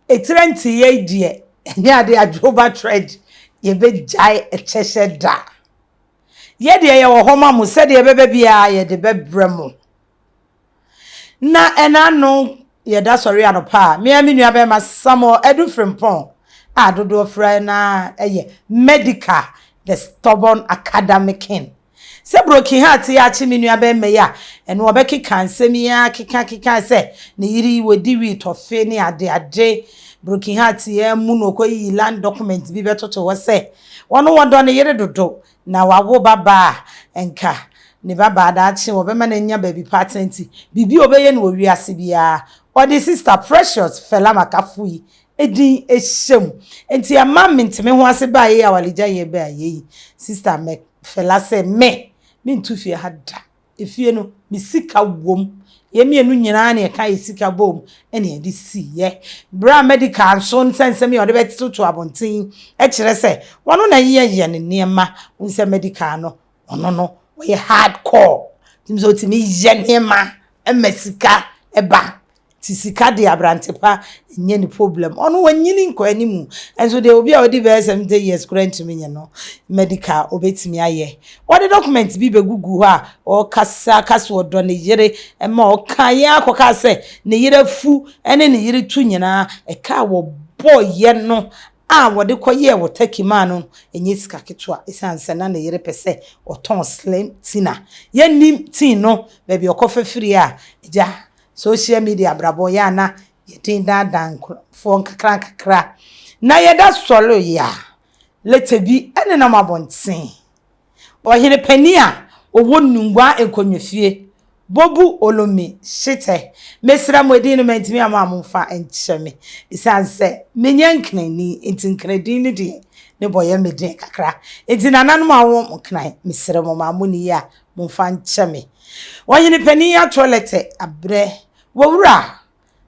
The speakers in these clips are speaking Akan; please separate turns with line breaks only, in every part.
Etire nteeɛ yi deɛ, ɛnyɛ adeɛ a Dwoba Trend yɛbɛgyae ɛkyɛhyɛ da. Yɛ deɛ yɛwɔ hɔ ma mo, sɛdeɛ ɛbɛba biara yɛde bɛbrɛ mo. Na ɛna ano yɛda sɔre anɔpa a, mea me nua bɛrima Samuel Adu Frimpong a dodoɔ frɛ na ɛyɛ Medical the Stubborn Academic King. Sɛ broken heart yi akye me nua bɛrima yi a, ɛno ɔbɛkeka nsɛm yi ara keka keka sɛ ne yere yi wɔdi wii tɔfe ne ade ade. Broken heart yi mu na ɔkɔyiyi land document bi bɛtoto hɔ sɛ wɔno wɔdɔ ne yere dodo na wawo babaa a nka ne babaa daakye wɔbɛma no anya baabi pa atena, nti biribi a ɔbɛyɛ no wɔ wiase biara ɔde Sister Precious Fela Makafo yi edin ehyɛ mu. Nti ɛma menteme ho ase baa yi a walegya yɛ baa yɛ yi, Sister mɛ Fela sɛ me mentu fie ha da. Efie no me sika wom, yɛn mmienu nyinaa na yɛka yɛ sika bom ɛna yɛde si yɛ. Berɛ a Medical nso nsɛnsɛm yi a ɔde bɛtoto abɔnten ɛkyerɛ sɛ wɔn na yɛyɛ ne nneɛma nsɛ Medical no, ɔno no wɔyɛ hardcore tumi sɛ ɔtumi yɛ nneɛma ɛma sika ɛba, ti sika de aberante pa nyɛ ne problem. Ɔno wanyini nkɔ anim nso deɛ, obi a ɔdi bɛyɛ 70 years koraa ntumi nyɛ no, Medical obetumi ayɛ. Wɔde document bi bɛgugu hɔ a ɔkasa kasa ɔdɔ ne yere ɛma ɔka yɛn akɔka sɛ ne yere afu ɛne ne yere tu nyinaa ɛka a wɔbɔɔyɛ no a wɔde kɔyɛɛ wɔ Turkey maa no ɛnyɛ sika ketewa, ɛsiane sɛ na ne yere pɛ sɛ ɔtɔn slim tina. Yɛnim tin no baabi ɔkɔfa firi a agya social media abrabɔ yɛ ana yɛden daadaa nkurɔfoɔ nkakra nkakra. Na yɛda sɔre yɛ a, letter bi ɛnenam abɔnten. Ɔhene panin a ɔwɔ Nungua nkonnwafie, Bobu Olomi Hyetɛ, mesrɛ mo, edin no mantumi ama a momfa nkyɛ me, ɛsiane sɛ menyɛ Nkranni, nti Nkranidin no deɛ ne bɔ yɛ me den kakra. Nti nananom a wɔwɔ Nkran, mesrɛ mo, ma mo ne yi a momfa nkyɛ me. Ɔhene panin atwerɛ letter abrɛ wɔwura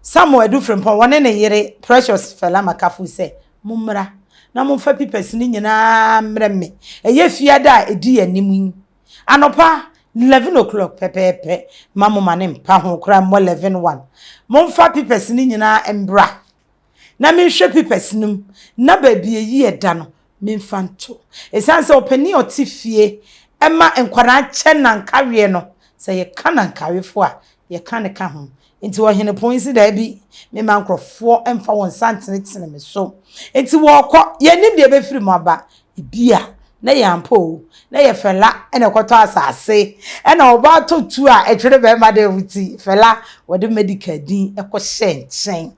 Samuel Adu Frimpong, wɔne ne yere Precious Fela Makafo sɛ mommra na momfa papers no nyinaa mmerɛ me. Ɛyɛ Fiada a ɛdi anim yi anɔpa 11 o'clock pɛpɛɛpɛ, ma mo ma ne mpa ho koraa mmɔ 11:01. Momfa papers no nyinaa mbra na menhwɛ papers no mu na baabi eyi ɛda no memfa nto, ɛsiane sɛ ɔpanin a ɔte fie ɛma nkwadaa kyɛ nankaweɛ no sɛ yɛka nankawefo a yɛka ne ka ho. Nti ɔhene pɔn si daabi, mema nkurɔfoɔ mfa wɔn nsa ntenetene me so. Nti wɔrekɔ, yɛnim deɛ ɛbɛfiri mu aba. Ebi a na yɛ ampa o, na yɛ Fela ɛna ɛkɔtɔ asase ɛna ɔbaa tɔ tu a ɛtwere bɛrima de ti Fela wɔde Medical din ɛkɔhyɛ nkyɛn.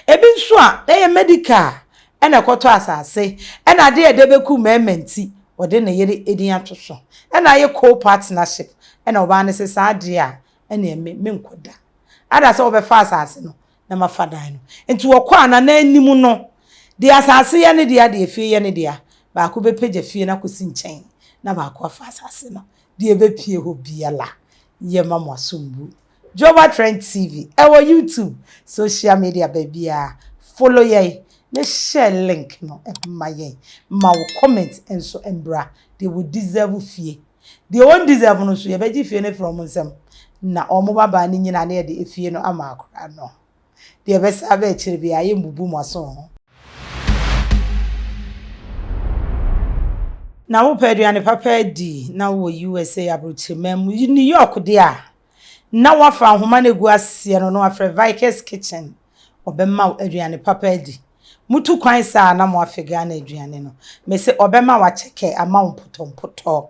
Ebi nso a ɛyɛ Medical ɛna ɛkɔtɔ asase ɛna adeɛ a ɛde bɛku mmarima, nti wɔde ne yere edin ato so ɛna ayɛ co-partnership, ɛna ɔbaa no sɛ saa adeɛ a ɛna ɛmɛ menkɔ da ada sɛ wɔbɛfa asase no na mafa dan no. Nti wɔkɔ a nana anim no deɛ, asase yɛ ne deɛ, deɛ fie yɛ ne deɛ, baako bɛpagya fie no akɔsi nkyɛn na baako afa asase no. Deɛ ɛbɛpie hɔ biara, yɛma mo asombu. Joba Trend TV ɛwɔ YouTube, social media baabiara, follow yɛn ne share link no ma yɛn, ma wo comment nso mbra. Deɛ wɔ deserve fie, deɛ wɔn deserve no nso, yɛbɛgye fie no afiri wɔn nsam na wɔn babaa no nyinaa ne yɛde efie no ama akora no. Deɛ ɛbɛsa abɛ akyire bi a yɛmbubu mu aso ho. Na wopɛ aduane papa adi na wowɔ USA aburokyerɛma mu, New York deɛ a, na wafa ahoma no egu aseɛ no na wafrɛ Vikers Kitchen, ɔbɛma wo aduane papa adi. Mutu kwan saa na mo afe Ghana aduane no, mese ɔbɛma wakyɛkɛ ama wo mpotɔmpotɔ.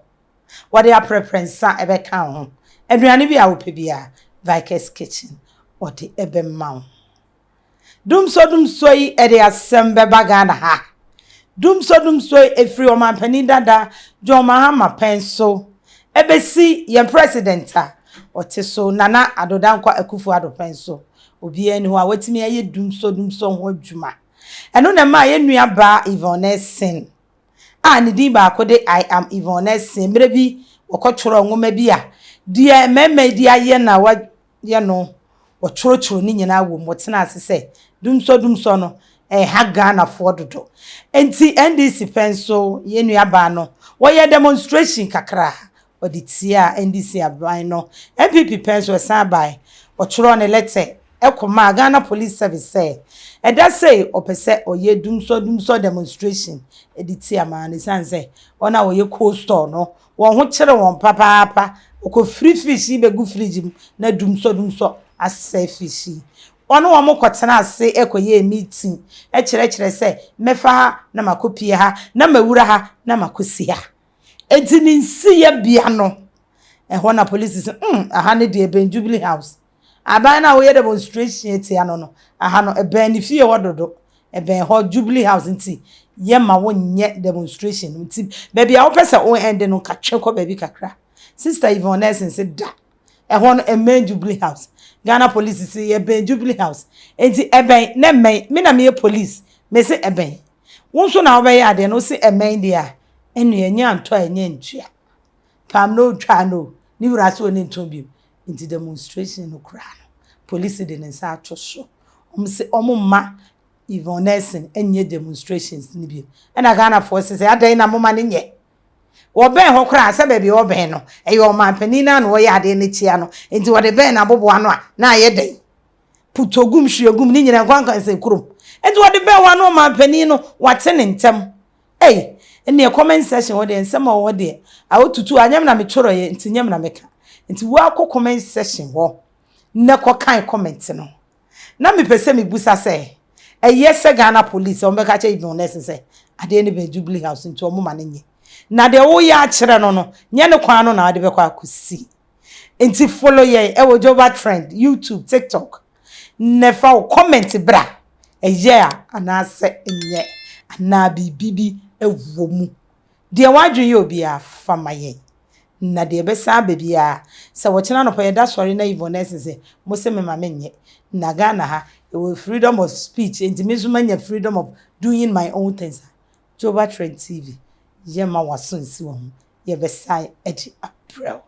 Wɔde aprɛprɛ nsa ɛbɛka ho. Aduane bi a wopɛ bi a, Vikers Kitchen ɔde ɛbɛma wo. Dumso dumso yi ɛde asɛm bɛba Ghana ha. Dumso dumso yi efiri ɔmanpanin dada John Mahama pɛn so ɛbɛsi yɛn president a ɔte so, Nana Addo Dankwa Akufo Addo pɛn so, obiara ni hɔ a watumi ayɛ dumso dumso ho adwuma. Ɛno na ɛma yɛn nua baa Yvonne Nelson a ne din baako de I Am Yvonne Nelson, mmerɛ bi wɔkɔtwerɛ nwoma bi a deɛ mmarima yi de ayɛ na wayɛ no, wɔtwerɛtwerɛ ne nyinaa wɔ mu. Wɔtena ase sɛ dumsɔ dumsɔ no ɛha Ghanafoɔ dodo, nti NDC pɛ nso yɛn nua baa no wɔyɛ demonstration kakra wɔde tia NDC aban no. NPP pɛ nso ɛsan bae, wɔtwerɛ ne letter. kɔmaa Ghana Police Service sɛ ɛda sei ɔpɛ sɛ ɔyɛ dumsɔ dumsɔ demonstration de tia maa no ɛsiane sɛ wɔn a wɔyɛ cold store no wɔn ho kyere wɔn papaapa ɔkɔfiri fish yi bɛgu fridge mu na dumsɔ dumsɔ asɛe fish yi. Ɔne wɔn kɔtena ase kɔyɛɛ meeting kyerɛkyerɛ sɛ mɛfa ha na makɔpie ha na mawura ha na makɔsi ha. Enti ne nsiyɛ bea no, ɛhɔ na polisi sɛ aha ne deɛ ɛbɛn Jubilee House. Aban no a wɔyɛ demonstration atia no, aha no ɛbɛn ne fie hɔ dodo. Ɛbɛn hɔ Jubilee House nti yɛma wonyɛ demonstration no nti baabi a wopɛ sɛ wo end no ka twe kɔ baabi kakra. Sister Yvonne Nelson sɛ da ɛhɔ no ɛmɛn Jubilee House. Ghana Police sɛ yɛbɛn Jubilee House. Nti ɛbɛn na ɛmɛn me na meyɛ police me se ɛbɛn. Wo nso na wobɛyɛ adeɛ no wo se ɛmɛn deɛ a ɛnu ɛnyɛ antɔ a ɛnyɛ ntua. Pam no otwa no ne wura sɛ ɔne ntɔn bio. Nti demonstration no koraa no police de ne nsa ato so. Ɔmo se ɔmo mma Yvonne Nelson nyɛ demonstrations no bio. Ɛna Ghanafoɔ sɛ adan na moma no nyɛ. Wɔbɛn hɔ koraa sɛ baabi a wɔbɛn no ɛyɛ ɔmanpanin no a na wɔyɛ adeɛ no tia no nti wɔde bɛn n'aboboa no a na ayɛ dɛn putogum hwiegum ne nyinaa nkwankansɛ kurom nti wɔde bɛn hɔ ano ɔmanpanin no wate ne ntɛm ei ɛnneɛ comment section hɔ deɛ nsɛm a wɔwɔ deɛ awotutu anyɛm na metwerɛeɛ nti nyɛm na meka nti woakɔ comment section hɔ na kɔkan comment no na mepɛ sɛ mebusa sɛ ɛyɛ sɛ Ghana Police wɔn bɛka kyerɛ Yvonne Nelson sɛ adeɛ no bɛn Jubilee House nti wɔn ma no nyɛ na deɛ woyɛ akyerɛ no nyɛ ne kwan no na wɔde bɛkɔ akɔsi. Nti follow yɛn ɛwɔ Joba Trend, YouTube, TikTok na fa wo comment bra, ɛyɛ a anaasɛ nyɛ anaa biribi bi ɛwɔ mu deɛ wadwene yɛ obiara fa ma yɛn na deɛ ɛbɛsan aba biara sɛ wɔkyena anɔpa yɛda sɔre na Yvonne Nelson sɛ mo sɛ me ma menyɛ na Ghana ha ɛwɔ freedom of speech nti me nso manya freedom of doing my own things. Joba Trend TV, yɛma waso nsi wɔn ho, yɛbɛsan ɛde abrɛw.